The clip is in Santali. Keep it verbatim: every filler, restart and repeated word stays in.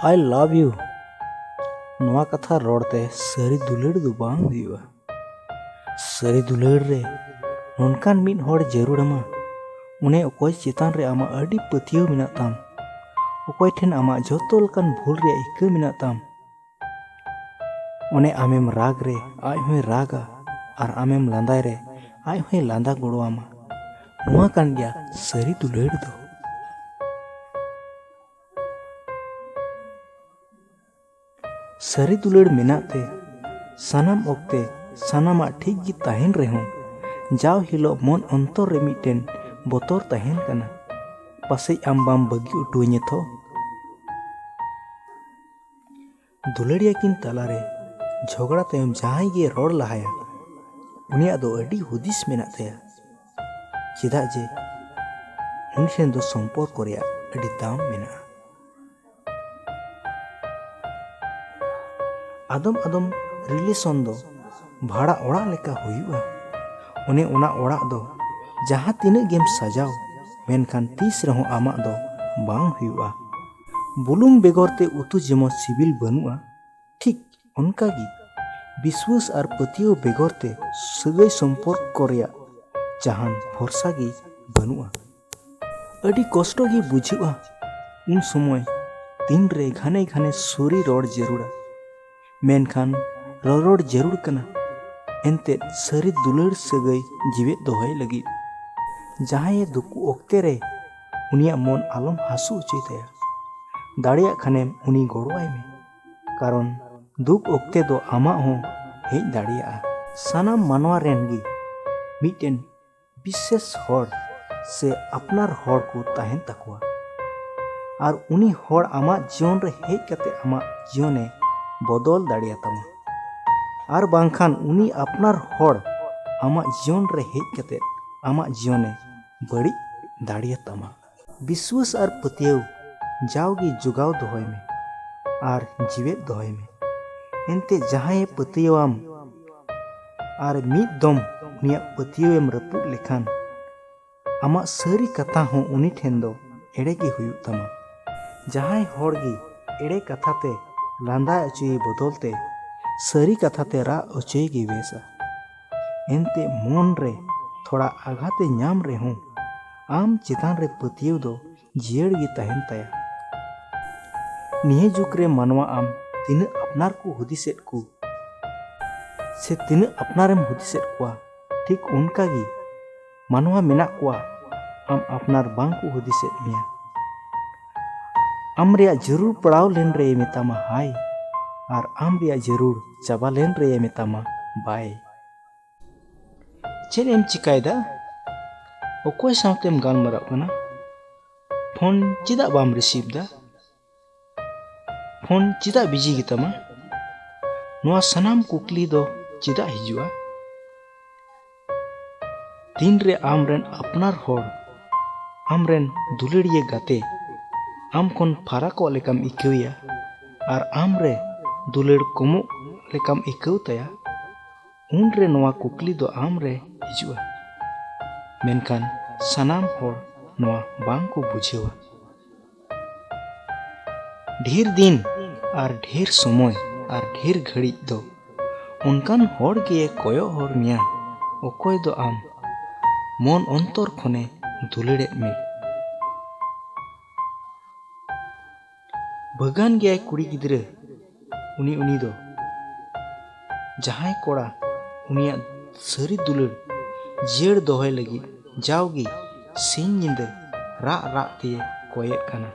I love you ᱱᱚᱣᱟ ᱠᱟᱛᱷᱟ ᱨᱚᱲ ᱛᱮ ᱥᱟᱹᱨᱤ ᱫᱩᱞᱟᱹᱲ ᱫᱚ ᱵᱟᱝ ᱦᱩᱭᱩᱜᱼᱟ᱾ ᱥᱟᱹᱨᱤ ᱫᱩᱞᱟᱹᱲ ᱨᱮ ᱱᱚᱝᱠᱟᱱ ᱢᱤᱫ ᱦᱚᱲ ᱡᱟᱹᱨᱩᱲ ᱟᱢᱟ, ᱚᱱᱮ ᱚᱠᱚᱭ ᱪᱮᱛᱟᱱ ᱨᱮ ᱟᱢᱟᱜ ᱟᱹᱰᱤ ᱯᱟᱹᱛᱭᱟᱹᱣ ᱢᱮᱱᱟᱜ ᱛᱟᱢ, ᱚᱠᱚᱭ ᱴᱷᱮᱱ ᱟᱢᱟᱜ ᱡᱷᱚᱛᱚ ᱞᱮᱠᱟᱱ ᱵᱷᱩᱞ ᱨᱮᱭᱟᱜ ᱤᱠᱟᱹ ᱢᱮᱱᱟᱜ ᱛᱟᱢ᱾ ᱚᱱᱮ ᱟᱢᱮᱢ ᱨᱟᱜᱽ ᱨᱮ ᱟᱡ ᱦᱚᱸᱭ ᱨᱟᱜᱟ, ᱟᱨ ᱟᱢᱮᱢ ᱞᱟᱸᱫᱟᱭ ᱨᱮ ᱟᱡ ᱦᱚᱸᱭ ᱞᱟᱸᱫᱟ ᱜᱚᱲᱚ ᱟᱢᱟ᱾ ᱱᱚᱣᱟ ᱠᱟᱱ ᱜᱮᱭᱟ ᱥᱟᱹᱨᱤ ᱫᱩᱞᱟᱹᱲ ᱫᱚ᱾ ᱥᱟᱹᱨᱤ ᱫᱩᱞᱟᱹᱲ ᱢᱮᱱᱟᱜ ᱛᱮ ᱥᱟᱱᱟᱢ ᱚᱠᱛᱮ ᱥᱟᱱᱟᱢᱟᱜ ᱴᱷᱤᱠ ᱜᱮ ᱛᱟᱦᱮᱱ ᱨᱮᱦᱚᱸ, ᱡᱟᱣ ᱦᱤᱞᱳᱜ ᱢᱚᱱ ᱚᱱᱛᱚᱨ ᱨᱮ ᱢᱤᱫᱴᱮᱱ ᱵᱚᱛᱚᱨ ᱛᱟᱦᱮᱱ ᱠᱟᱱᱟ, ᱯᱟᱥᱮᱡ ᱟᱢ ᱵᱟᱢ ᱵᱟᱹᱜᱤ ᱚᱴᱚᱣᱟᱹᱧᱟ ᱛᱷᱚ᱾ ᱫᱩᱞᱟᱹᱲᱤᱭᱟᱹ ᱠᱤᱱ ᱛᱟᱞᱟᱨᱮ ᱡᱷᱚᱜᱽᱲᱟ ᱛᱟᱭᱚᱢ ᱡᱟᱦᱟᱸᱭ ᱜᱮ ᱨᱚᱲ ᱞᱟᱦᱟᱭᱟ, ᱩᱱᱤᱭᱟᱜ ᱫᱚ ᱟᱹᱰᱤ ᱦᱩᱫᱤᱥ ᱢᱮᱱᱟᱜ ᱛᱟᱭᱟ, ᱪᱮᱫᱟᱜ ᱡᱮ ᱩᱱᱤ ᱴᱷᱮᱱ ᱫᱚ ᱥᱚᱢᱯᱚᱨᱠᱚ ᱨᱮᱭᱟᱜ ᱟᱹᱰᱤ ᱫᱟᱢ ᱢᱮᱱᱟᱜᱼᱟ᱾ ᱟᱫᱚᱢ ᱟᱫᱚᱢ ᱨᱤᱞᱮᱥᱚᱱ ᱫᱚ ᱵᱷᱟᱲᱟ ᱚᱲᱟᱜ ᱞᱮᱠᱟ ᱦᱩᱭᱩᱜᱼᱟ᱾ ᱚᱱᱮ ᱚᱱᱟ ᱚᱲᱟᱜ ᱫᱚ ᱡᱟᱦᱟᱸ ᱛᱤᱱᱟᱹᱜ ᱜᱮᱢ ᱥᱟᱡᱟᱣ, ᱢᱮᱱᱠᱷᱟᱱ ᱛᱤᱥ ᱨᱮᱦᱚᱸ ᱟᱢᱟᱜ ᱫᱚ ᱵᱟᱝ ᱦᱩᱭᱩᱜᱼᱟ᱾ ᱵᱩᱞᱩᱝ ᱵᱮᱜᱚᱨ ᱛᱮ ᱩᱛᱩ ᱡᱮᱢᱚᱱ ᱥᱤᱵᱤᱞ ᱵᱟᱹᱱᱩᱜᱼᱟ, ᱴᱷᱤᱠ ᱚᱱᱠᱟ ᱜᱮ ᱵᱤᱥᱣᱟᱹᱥ ᱟᱨ ᱯᱟᱹᱛᱭᱟᱹᱣ ᱵᱮᱜᱚᱨ ᱛᱮ ᱥᱟᱹᱜᱟᱹᱭ ᱥᱚᱢᱯᱚᱨᱠᱚ ᱨᱮᱭᱟᱜ ᱡᱟᱦᱟᱱ ᱵᱷᱚᱨᱥᱟ ᱜᱮ ᱵᱟᱹᱱᱩᱜᱼᱟ᱾ ᱟᱹᱰᱤ ᱠᱚᱥᱴᱚ ᱜᱮ ᱵᱩᱡᱷᱟᱹᱜᱼᱟ ᱩᱱ ᱥᱚᱢᱚᱭ, ᱛᱤᱱᱨᱮ ᱜᱷᱟᱱᱮ ᱜᱷᱟᱱᱮ ᱥᱚᱨᱤ ᱨᱚᱲ ᱡᱟᱹᱨᱩᱲᱟ, ᱢᱮᱱᱠᱷᱟᱱ ᱨᱚᱨᱚᱲ ᱡᱟᱹᱨᱩᱲ ᱠᱟᱱᱟ᱾ ᱮᱱᱛᱮᱫ ᱥᱟᱹᱨᱤ ᱫᱩᱞᱟᱹᱲ ᱥᱟᱹᱜᱟᱹᱭ ᱡᱤᱣᱮᱫ ᱫᱚᱦᱚᱭ ᱞᱟᱹᱜᱤᱫ ᱡᱟᱦᱟᱸᱭᱮ ᱫᱩᱠᱩ ᱚᱠᱛᱮ ᱨᱮ ᱩᱱᱤᱭᱟᱜ ᱢᱚᱱ ᱟᱞᱚᱢ ᱦᱟᱹᱥᱩ ᱦᱚᱪᱚᱭ ᱛᱟᱭᱟ᱾ ᱫᱟᱲᱮᱭᱟᱜ ᱠᱷᱟᱱᱮᱢ ᱩᱱᱤ ᱜᱚᱲᱚᱣᱟᱭ ᱢᱮ, ᱠᱟᱨᱚᱱ ᱫᱩᱠ ᱚᱠᱛᱮ ᱫᱚ ᱟᱢᱟᱜ ᱦᱚᱸ ᱦᱮᱡ ᱫᱟᱲᱮᱭᱟᱜᱼᱟ᱾ ᱥᱟᱱᱟᱢ ᱢᱟᱱᱣᱟ ᱨᱮᱱ ᱜᱮ ᱢᱤᱫᱴᱮᱱ ᱵᱤᱥᱮᱥ ᱦᱚᱲ ᱥᱮ ᱟᱯᱱᱟᱨ ᱦᱚᱲ ᱠᱚ ᱛᱟᱦᱮᱱ ᱛᱟᱠᱚᱣᱟ, ᱟᱨ ᱩᱱᱤ ᱦᱚᱲ ᱟᱢᱟᱜ ᱡᱤᱭᱚᱱ ᱨᱮ ᱦᱮᱡ ᱠᱟᱛᱮ ᱟᱢᱟᱜ ᱡᱤᱭᱚᱱᱮ ᱵᱚᱫᱚᱞ ᱫᱟᱲᱮᱭᱟᱛᱟᱢᱟ, ᱟᱨ ᱵᱟᱝᱠᱷᱟᱱ ᱩᱱᱤ ᱟᱯᱱᱟᱨ ᱦᱚᱲ ᱟᱢᱟᱜ ᱡᱤᱭᱚᱱ ᱨᱮ ᱦᱮᱡ ᱠᱟᱛᱮ ᱟᱢᱟᱜ ᱡᱤᱭᱚᱱᱮ ᱵᱟᱹᱲᱤᱡ ᱫᱟᱲᱮᱭᱟᱛᱟᱢᱟ᱾ ᱵᱤᱥᱣᱟᱹᱥ ᱟᱨ ᱯᱟᱹᱛᱭᱟᱹᱣ ᱡᱟᱣᱜᱮ ᱡᱚᱜᱟᱣ ᱫᱚᱦᱚᱭ ᱢᱮ ᱟᱨ ᱡᱤᱣᱮᱫ ᱫᱚᱦᱚᱭ ᱢᱮ᱾ ᱮᱱᱛᱮ ᱡᱟᱦᱟᱸᱭᱮ ᱯᱟᱹᱛᱭᱟᱹᱣᱟᱢ ᱟᱨ ᱢᱤᱫ ᱫᱚᱢ ᱩᱱᱤᱭᱟᱜ ᱯᱟᱹᱛᱭᱟᱹᱣᱮᱢ ᱨᱟᱹᱯᱩᱫ ᱞᱮᱠᱷᱟᱱ, ᱟᱢᱟᱜ ᱥᱟᱹᱨᱤ ᱠᱟᱛᱷᱟ ᱦᱚᱸ ᱩᱱᱤ ᱴᱷᱮᱱ ᱫᱚ ᱮᱲᱮ ᱜᱮ ᱦᱩᱭᱩᱜ ᱛᱟᱢᱟ᱾ ᱡᱟᱦᱟᱸᱭ ᱦᱚᱲ ᱜᱮ ᱮᱲᱮ ᱠᱟᱛᱷᱟ ᱛᱮ ᱞᱟᱸᱫᱟ ᱚᱪᱚᱭᱮ ᱵᱚᱫᱚᱞ ᱛᱮ ᱥᱟᱹᱨᱤ ᱠᱟᱛᱷᱟ ᱛᱮ ᱨᱟᱜ ᱚᱪᱚᱭᱮ ᱜᱮ ᱵᱮᱥᱟ᱾ ᱮᱱᱛᱮ ᱢᱚᱱ ᱨᱮ ᱛᱷᱚᱲᱟ ᱟᱜᱷᱟᱛ ᱮ ᱧᱟᱢ ᱨᱮᱦᱚᱸ ᱟᱢ ᱪᱮᱛᱟᱱ ᱨᱮ ᱯᱟᱹᱛᱭᱟᱹᱣ ᱫᱚ ᱡᱤᱭᱟᱹᱲ ᱜᱮ ᱛᱟᱦᱮᱱ ᱛᱟᱭᱟ᱾ ᱱᱤᱭᱟᱹ ᱡᱩᱜᱽ ᱨᱮ ᱢᱟᱱᱣᱟ ᱟᱢ ᱛᱤᱱᱟᱹᱜ ᱟᱯᱱᱟᱨ ᱠᱚ ᱦᱩᱫᱤᱥᱮᱫ ᱠᱚ ᱥᱮ ᱛᱤᱱᱟᱹᱜ ᱟᱯᱱᱟᱨᱮᱢ ᱦᱩᱫᱤᱥᱮᱫ ᱠᱚᱣᱟ, ᱴᱷᱤᱠ ᱚᱱᱠᱟ ᱜᱮ ᱢᱟᱱᱣᱟ ᱢᱮᱱᱟᱜ ᱠᱚᱣᱟ ᱟᱢ ᱟᱯᱱᱟᱨ ᱵᱟᱝ ᱠᱚ ᱦᱩᱫᱤᱥᱮᱫ ᱢᱮᱭᱟ᱾ ᱟᱢ ᱨᱮᱭᱟᱜ ᱡᱟᱹᱨᱩᱲ ᱯᱟᱲᱟᱣ ᱞᱮᱱ ᱨᱮᱭ ᱢᱮᱛᱟᱢᱟ ᱦᱟᱭ, ᱟᱨ ᱟᱢ ᱨᱮᱭᱟᱜ ᱡᱟᱹᱨᱩᱲ ᱪᱟᱵᱟ ᱞᱮᱱ ᱨᱮᱭ ᱢᱮᱛᱟᱢᱟ ᱵᱟᱭ᱾ ᱪᱮᱫ ᱮᱢ ᱪᱤᱠᱟᱭᱮᱫᱟ? ᱚᱠᱚᱭ ᱥᱟᱶᱛᱮᱢ ᱜᱟᱞᱢᱟᱨᱟᱜ ᱠᱟᱱᱟ? ᱯᱷᱳᱱ ᱪᱮᱫᱟᱜ ᱵᱟᱢ ᱨᱤᱥᱤᱵᱷ ᱫᱟ? ᱯᱷᱳᱱ ᱪᱮᱫᱟᱜ ᱵᱤᱡᱤ ᱜᱮᱛᱟᱢᱟ? ᱱᱚᱣᱟ ᱥᱟᱱᱟᱢ ᱠᱩᱠᱞᱤ ᱫᱚ ᱪᱮᱫᱟᱜ ᱦᱤᱡᱩᱜᱼᱟ? ᱛᱤᱱᱨᱮ ᱟᱢᱨᱮᱱ ᱟᱯᱱᱟᱨ ᱦᱚᱲ, ᱟᱢᱨᱮᱱ ᱫᱩᱞᱟᱹᱲᱤᱭᱟᱹ ᱜᱟᱛᱮ ᱟᱢ ᱠᱷᱚᱱ ᱯᱷᱟᱨᱟᱠᱚᱜ ᱞᱮᱠᱟᱢ ᱤᱠᱟᱹᱣᱮᱭᱟ ᱟᱨ ᱟᱢᱨᱮ ᱫᱩᱞᱟᱹᱲ ᱠᱚᱢᱚᱜ ᱞᱮᱠᱟᱢ ᱤᱠᱟᱹᱣ ᱛᱟᱭᱟ, ᱩᱱᱨᱮ ᱱᱚᱣᱟ ᱠᱩᱠᱞᱤ ᱫᱚ ᱟᱢᱨᱮ ᱦᱤᱡᱩᱜᱼᱟ᱾ ᱢᱮᱱᱠᱷᱟᱱ ᱥᱟᱱᱟᱢ ᱦᱚᱲ ᱱᱚᱣᱟ ᱵᱟᱝ ᱠᱚ ᱵᱩᱡᱷᱟᱹᱣᱟ᱾ ᱰᱷᱮᱨ ᱫᱤᱱ ᱟᱨ ᱰᱷᱮᱨ ᱥᱚᱢᱚᱭ ᱟᱨ ᱰᱷᱮᱨ ᱜᱷᱟᱹᱲᱤᱡ ᱫᱚ ᱚᱱᱠᱟᱱ ᱦᱚᱲ ᱜᱮ ᱠᱚᱭᱚᱜ ᱦᱚᱨ ᱢᱮᱭᱟ, ᱚᱠᱚᱭ ᱫᱚ ᱟᱢ ᱢᱚᱱ ᱚᱱᱛᱚᱨ ᱠᱷᱚᱱᱮ ᱫᱩᱞᱟᱹᱲᱮᱫ ᱢᱮ᱾ ᱵᱷᱟᱹᱜᱟᱱ ᱜᱮᱭᱟᱭ ᱠᱩᱲᱤ ᱜᱤᱫᱽᱨᱟᱹ ᱩᱱᱤ, ᱩᱱᱤ ᱫᱚ ᱡᱟᱦᱟᱸᱭ ᱠᱚᱲᱟ ᱩᱱᱤᱭᱟᱜ ᱥᱟᱹᱨᱤ ᱫᱩᱞᱟᱹᱲ ᱡᱤᱭᱟᱹᱲ ᱫᱚᱦᱚᱭ ᱞᱟᱹᱜᱤᱫ ᱡᱟᱣᱜᱮ ᱥᱤᱧ ᱧᱤᱫᱟᱹ ᱨᱟᱜ ᱨᱟᱜ ᱛᱮᱭ ᱠᱚᱭᱮᱫ ᱠᱟᱱᱟ᱾